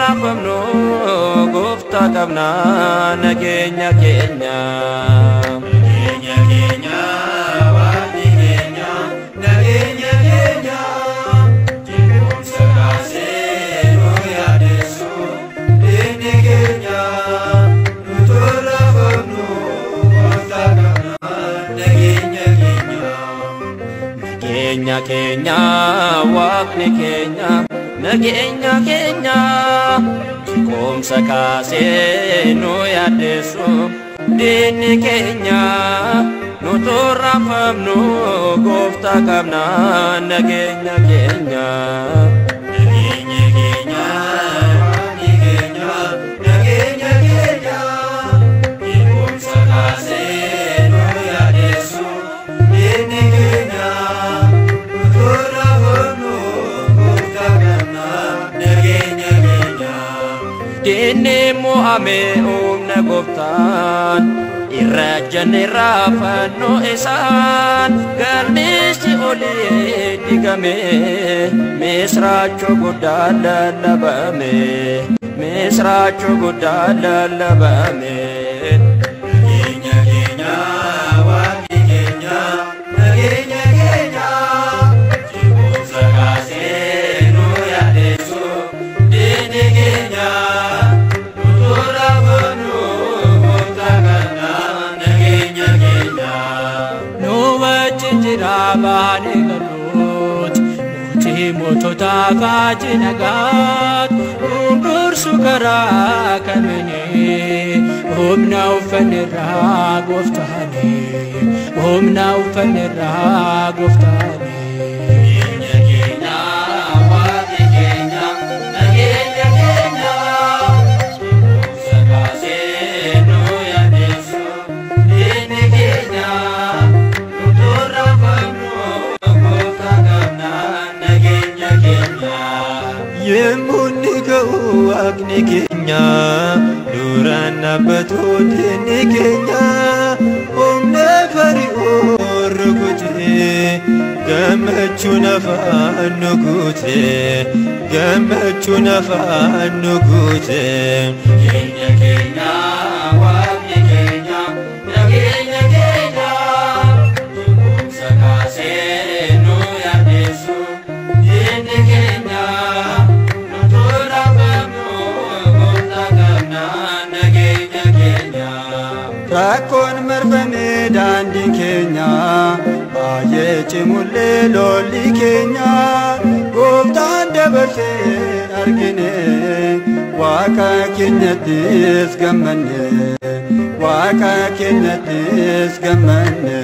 raafamnu gooftaa qabna nageenya keenya. Nageenya keenya waaqni keenya nageenya keenya jeequmsa kaasee nu yaadessu diinni keenya nutu raafamnu gooftaa qabna nageenya keenya. Nageenya keenya waaqni keenya nageenya keenya jeequmsa kaasee nu yaadessu diinni keenya nutu raafamnu gooftaa qabna nageenya keenya. Nageenya keenya waaqni keenya nageenya keenya jeequmsa kaasee nu yaadessu diinni keenya nutu raafamnu gooftaa qabna nageenya keenya. Diinni mo'ame humna gooftaan irra jenne raafannoo isaan galmichi olii digame misraachoo guddaa lallabame misraachoo guddaa lallabame. Nageenya keenya waaqni keenya nageenya keenya jeequmsa kaasee nu yaadessu diinni keenya nutu raafamnu gooftaa qabna nageenya keenya. Nu wajjin jira baanee galuut mootii moototaa faaji nagaat nuun dursu karaa kamini humna uffanirraa gooftaanii humna uffanirraa gooftaanii. Nageenya keenya waaqni keenya nageenya keenya jeequmsa kaasee nu yaadessu diinni keenya nutu raafamnu gooftaa qabna nageenya keenya. Yemmuun ga'u waaqni keenya duraan dhaabbatu diinni keenya humna fari'oo rukutee gammachuun afaan nu guute gammachuun afaan nu guute. Nageenya keenya waaqni keenya nageenya keenya jeequmsa kaasee nu yaadessu diinni keenya nutu raafamnu gooftaa qabna nageenya keenya. Rakkoon marfamee daandiin keenya baay'ee cimullee lolli keenya gooftaan dabarsee argine waaqa keenyattis gammanne waaqa keenyattis gammanne.